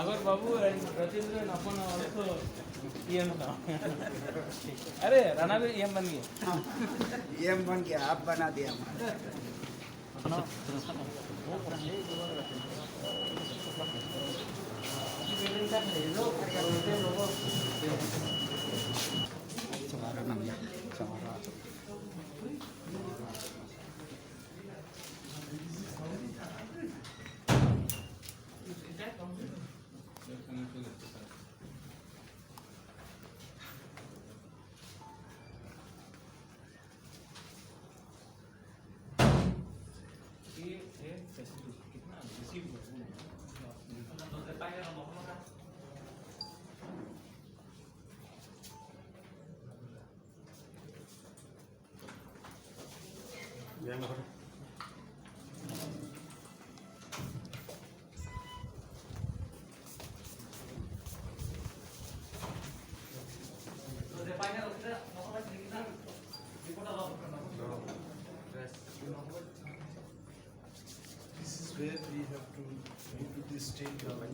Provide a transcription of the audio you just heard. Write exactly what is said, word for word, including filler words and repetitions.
अगर बाबू रचिंद्र अपन also E M था। अरे, राणा भी E M बन गया। E M बन गया, आप बना दिया हमारा। This is where we have to go to the state government.